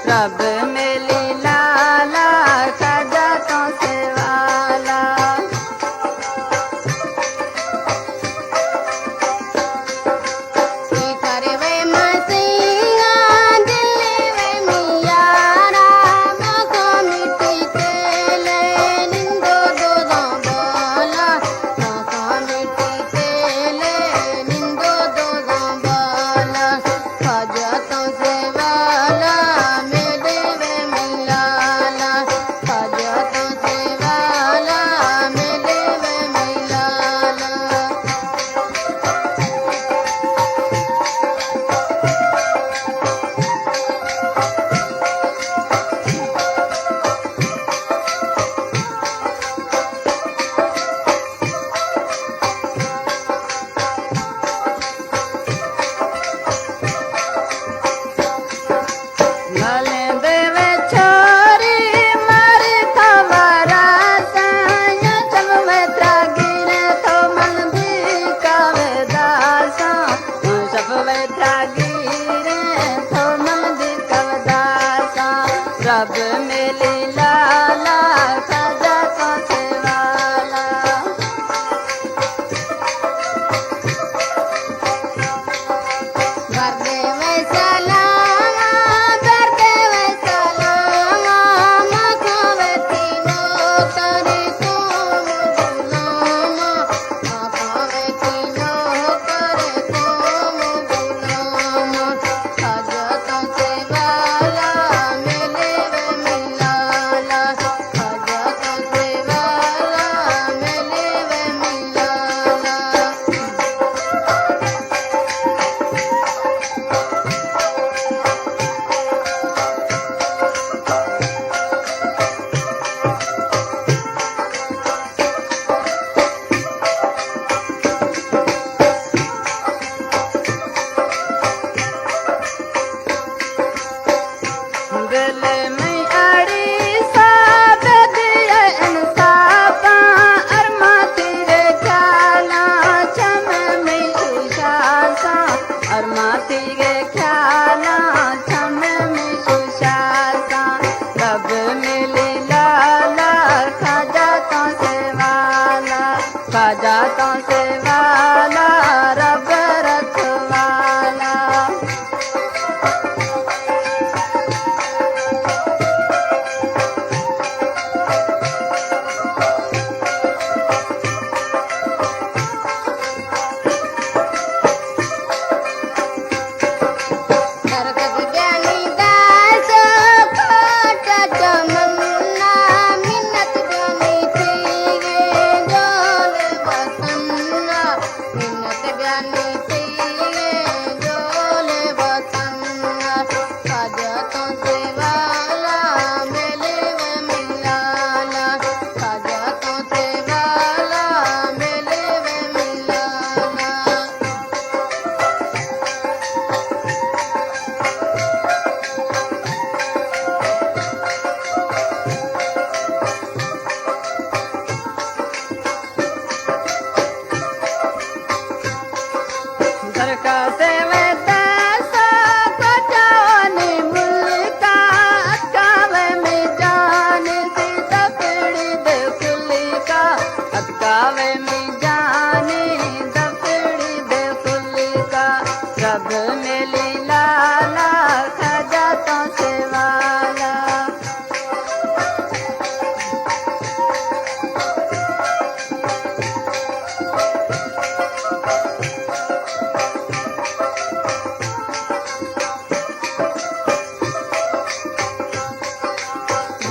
رب میلی لالا، خواجہ تو سے والا۔ رب میلی لالا، خواجہ تو سے والا۔ دل میں اڑی سا بدی انصافا، ارما تیرے خیالا چم میں شوشاسا، ارما تیرے خیالا چم میں شوشاسا۔ رب میلی لالا، خواجہ تو سے والا، خواجہ تو سے والا، رب رکھوالا۔ اتکاوے می جانے دپڑی بے خلقا، رب میلی لالا، خواجہ تو سے والا۔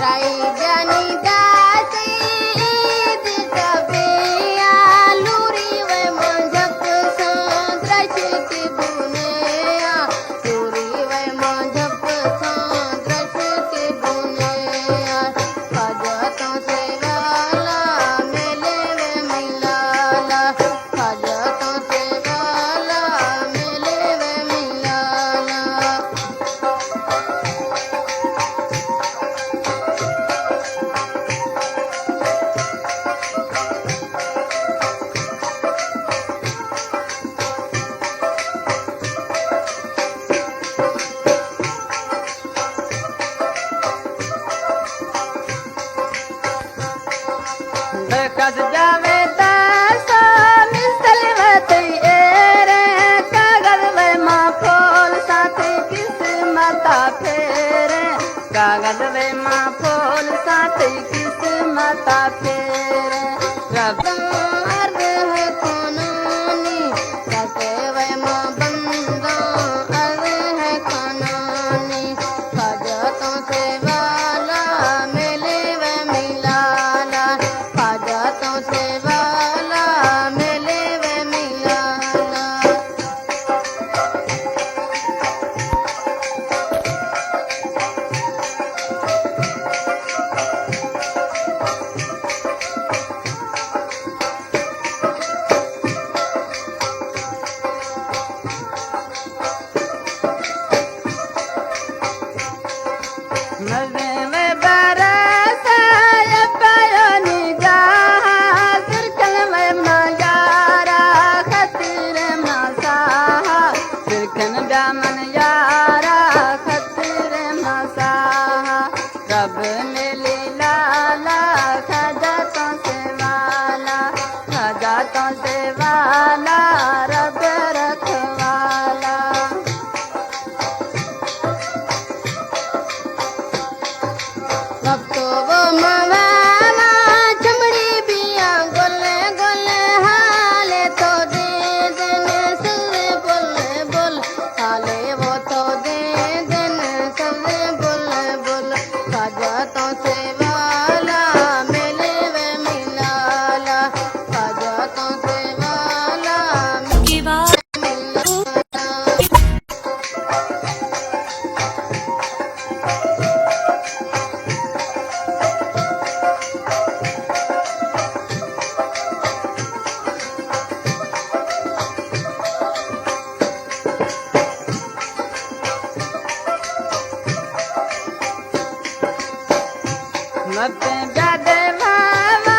رائی جانی داسی عید تبیا، لوری وے ماں جپ ساں درشک بونیا، لوری وے ماں جپ ساں درشک بونیا۔ کس جاوے داسا مثل وتی ایرے، کاغذ وے ما پھول ساتھی قسمتا پھیرے، کاغذ وے ما پھول ساتھی قسمتا پھیرے۔ رب ارد ہے کنانی، کتے وے ما بنداں ارد ہے کنانی۔ خواجہ تو سے والا ملے وے ملالا، خواجہ تو سے والا ملے وے ملالا۔ مزن میں برسا یا پیو نگاہ، سرکن میں منا یارا خطر منا ساہ، سرکن بیا من یارا خطر منا ساہ۔ رب ملی لالا، خواجہ تو سے والا، خواجہ تو سے والا، رب رکھوالا۔ وقت وہ موالا، چمڑی بیاں گل گل، حالے تو دے دن سر بل بل، حالے وہ تو دے دن سر بل بل۔ خواجہ تو سے والا ملے وے ملالا، خواجہ تو سے والا ملے وے ملالا۔ مت جادے بابا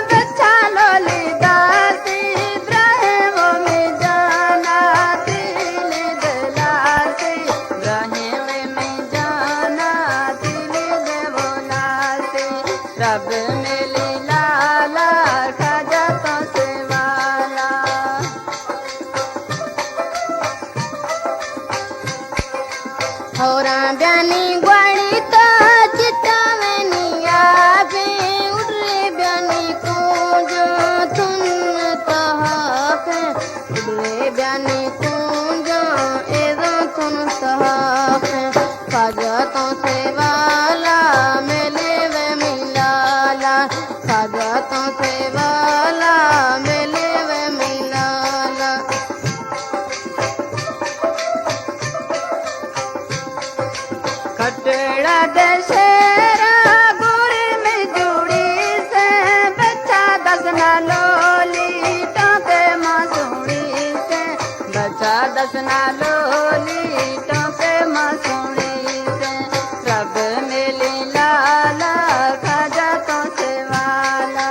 بچا لولی داسی، ابراہیم می جانا دل دلاسی، ابراہیم می جانا دل دلاسی۔ رب ملی لالا، خواجہ تو سے والا۔ ہوراں بیانی گواڑی تا چٹاوینی آپیں، اڈرے بیانی کونجاں تن تہاپیں، اڈرے بیانی کونجاں ایزاں تن تہاپیں۔ خواجہ تو سے والا ملے وے ملالا، خواجہ تو سے والا ملے وے ملالا۔ کٹڑا دے شیرا گوری میں جوڑی سے، بچا دس نہ لولی ٹانکے ماں سوڑی سے، بچا دس نہ لولی ٹانکے ماں سوڑی سے۔ رب ملی لالا، خواجہ تو سے والا۔